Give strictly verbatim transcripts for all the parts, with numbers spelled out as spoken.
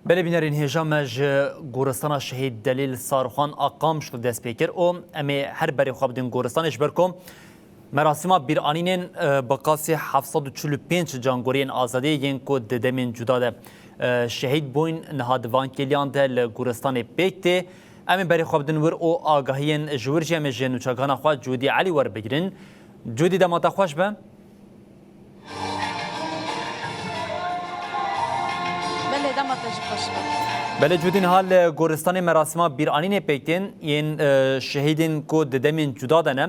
Belê bînerên hêja me ji goristana Şehîd Delîl Sarxan a Qamişlo dest pê kir û em ê her berê xwe bidin goristanê, ji ber ku merasîma bîranînên, e, bi qasî heft sed û çil û pênc cangoriyên azadiyê yên ku di demên cuda de, e, şehîd bûyn, niha di van kêliyan de li goristanê pêk tê. Em ê berê xwe bidin wir û agahiyên ji wir jî em ê ji nûçegihana xwe Cûdî Elî werbigirin. Cûdî, dema te xweş be. Belê, dema te jî xweş be. Belê Cûdî, niha li goristanê merasîma bîranînê pêk tên yên, e, şehîdên ku di demên cuda de ne.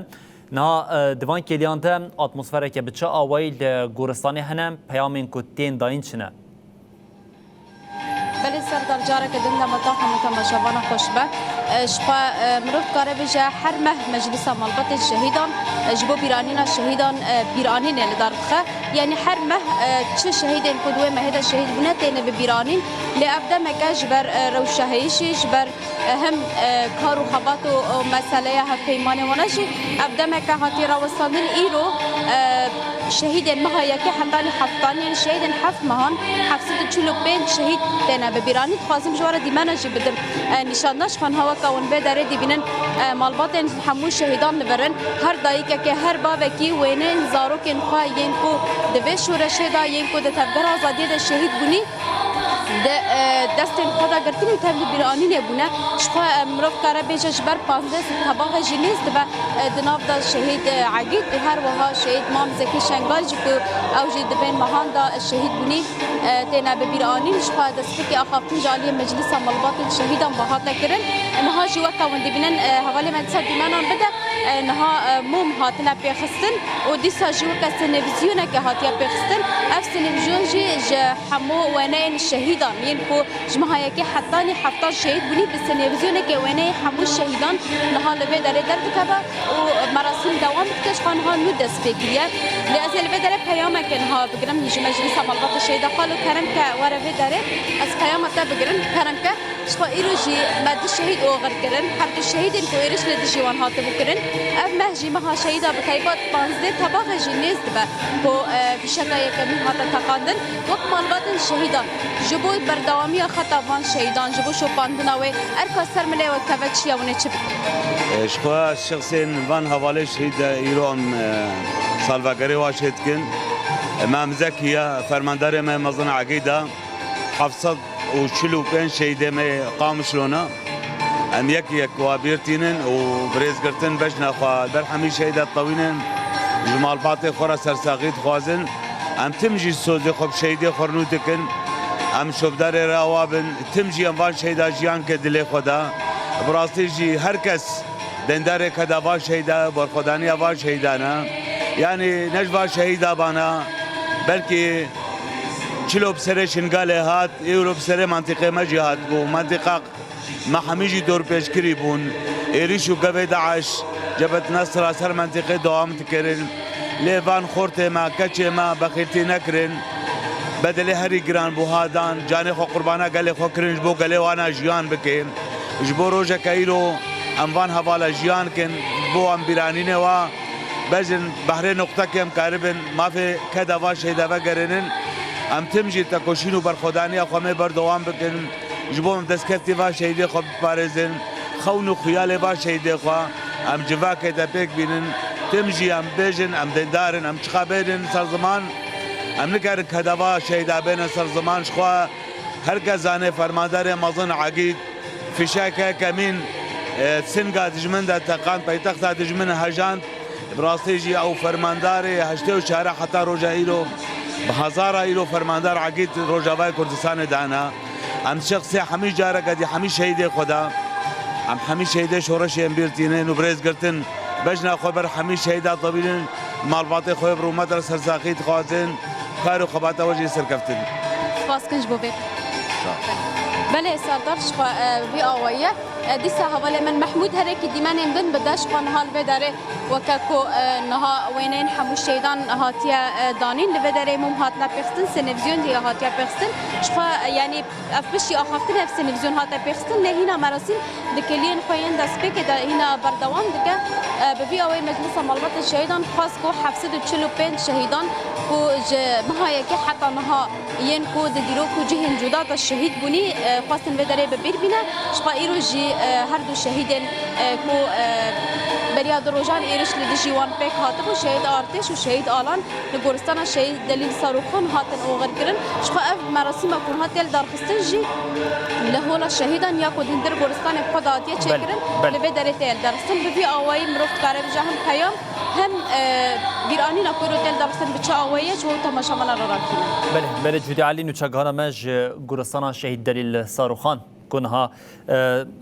Niha, e, di van kêliyan de atmosfereke bi çi awayî li goristanê hene, peyamên ku tên dayîn çi ne? Belê Serdar, careke din dema te hemû temaşevana xweş be. E, ji xwe, e, mirov dikare bêje her meh Meclisa Malbatên Şehîdan, e, ji bo bîranîna şehîdan, e, bîranînê li dar dixe. Yanî her meh, e, çi şehîdên ku di wê mehê de şehîd bûne têne bi bîranîn. Lê ev demeke ji ber, e, rewşa heyîşî, ji ber, e, him, e, kar û xebat û, û meseleya hevpeymanê wana jî ev demeke hatiye rawestandin. Îro, e, şehîdên meha yekê hetanî heftan, yanî şehîdên heft mehan, heft sed û çil û pênc şehîd têne bi bîranîn. Dixwazim ji we re dîmena jî bidim, e, nîşandan. Ji xwe niha weke hûn vê derê dibînin, e, malbatên hemû şehîdan li vir in. Her dayikekê, her bavekî wêneyên zarokên xwe yên ku di vê şoreşê de, yên ku di Tevgera Azadiyê de şehîd bûnî, di, e, destên xwe de girtin û tevlî bîranînê bûne. Ji xwe, e, mirov kare bêje ji ber panzdeh tebaxê jî nêz dibe, e, di nav de şehîd, e, Egîd û her wiha şehîd Mam Zekî Şengal jî ku ew jî di vên mehan de şehîd bûnî, e, têne bi bîranîn. Ji xwe destpêkê axaftin ji aliyê Meclisa Malbatên Şehîdan ve hate kirin. Niha jî weke hûn dibînin, e, hevalê me dîsa dîmenan bide, e, niha, e, mûm hatine pêxistin û dîsa jî weke sênevîzyoneke hatiye pêxistin. Ev sênevîzyon jî ji hemû wêneyên şehîdan yên ku ji meha yekê hetanî heftan şehîd bûnî, bi sênevîzyoneke wêneyê hemû şehîdan niha li vê derê derdikeve û merasîm dewam dike. Ji xwe niha nû dest pê kiriye. Lê ez ê li vê derê peyameke niha bigirim ji Meclîsa Malbatê Şehîda. Xalo, kerem ke were vê derê, ez peyama te bigirim, kerem ke. Ji xwe îro jî me du şehîd oxir kirin. Her du şehîdên ku êrîş li dijî wan hatibû kirin. Ev meh jî meha şehîda bi taybet panzdeh tebaxê jî nêz dibe ku, e, fîşeka yekemîn hate teqandin. Wek malbatên şehîdan ji bo berdewamiya xeta van şehîdan, ji bo şopandina wê, erka ser milê we keve çi ye, hûn ê çi bikin? E, ji xwe şexsên van hevalê şehîd de îro em, e, salvegerê wa çê dikin. E, Mem Zekî ye, fermandarê me mezin Egîd e. Heft sed û çil û pênc şehîdê me Qamişlo ne. Em yek yek wa bîr tînin û bi rêzgirtin bejna xwe li ber hemî şehîda ditewînin. Ji malbatê xwe re sersaxî dixwazin. Em tim jî sozê xwe bi şehîdê xwe re nû dikin. Em şopdarê re awa bin. Tim jî em van şehîda jiyan ke dilê xwe da. Bi rastî jî her kes dendarê ke da van şehîda, berxwedaniya van şehîdan e. Yanî ne ji van şehîda bana, belkî çilo bi serê Şingalê hat, îro bi serê mentiqê me jî hatibû. Mentiqa me hemî jî dorpêçkirî bûn. Êrîş û gevê DAIŞ, Cebhet Nesra ser mentiqê dewam dikirin. Lê van xortê me, keçê me bexîltî nekirin. Bedelê herî giran bû ha dan. Canê xwe qurbana gelê xwe kirin ji bo gelê wana jiyan bike. Ji bo rojeke îro em van hevala jiyan kin, ji bo em bîranînê wa. Bejin behrê noqtekê em karibin mafê keda va şehîda vegerênin. Em tim jî tekoşîn û berxwedaniya xwe mê berdewam bikin. Ji bo em destkeftî va şehîdê xwe biparêzin. Xewn û xiyalê va şehîdê xwe em civakê de pêk bînin. Tim jî em bêjin, em dêndar in, em çiqa bêjin ser ziman, em nikarin keda va şehîda bêne ser ziman. Ji xwe her kes zane fermandarê mezin Egîd fîşeke kemîn, e, singa dijmin de teqand, paytexta dijmin hejand. Bi rastî jî ew fermandarê heştê û çar heta roja îro, bi hezara îro fermandar Egîd Rojavayê Kurdistanê dana. Em şexsê hemî careke dî hemî şehîdê xwe da. Em hemî şehîdê şoreşê em bîr tînin û bi rêz girtin bejna xwe ber hemî şehîda tebînin, malbatê xwe bi rûmet re sersaxî dixwazin, kar û xebata we jî serkeftin. Spas kin ji bo vê. Sağ ol. Belê Serdar, ji xwe, e, vî awayî ye. E, dîsa hevalê min Mehmûd herekî dîmenên din bide ji xwe niha li vê derê weke ku, e, niha wêneyên hemû şehîdan hatiye, e, danîn. Li vê derê mûm hatine pêxistin, sênevizyon jî hatiye pêxistin. Ji xwe, e, yanî ev piştî axaftin ev sênevizyon hate pêxistin, lê hîna merasîm di kiliyên xwe yên destpêkê de hîna berdewam dike. E, bi vî awayî Meclisa Malbatên Şehîdan xwest ku heft sed û çil û pênc şehîdan ku ji meha yekê heta niha yên ku di dîrok û cihên cuda de şehîd bûnî, e, xwestin vê derê bi bîr bîne. Ji xwe îro jî, e, her du şehîdên, e, ku, e, beriya du rojan êriş li dijî wan pêk hatibû, şehîd Artêş û şehîd Alan li goristana şehîd Delîl Sarûxan hatin oxirkirin. Ji xwe ev merasîma ku niha tê li darxistin jî li hola şehîdan ya ku di hundir goristanên xwe de hatiye çêkirin, belê, li vê derê tê li darxistin. Bi vî awayî mirov dikare bije hem peyam hem, e, bîranîna ku îro tê li darxistin bi çi awayî ye, ji bo temaşevana re rakîne. Belê, belê Cûdî Elî, nûçegihana me ji goristana şehîd Delîl Sarûxan ku niha, e,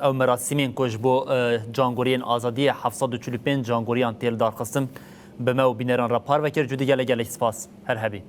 ew merasîmên ku ji bo, e, cangoriyên azadiyê heft sed û çil û pênc cangoriyan tê li darxistin bi me û bîneran re parve kir. Cûdî, gelek gelek spas. Her hebî.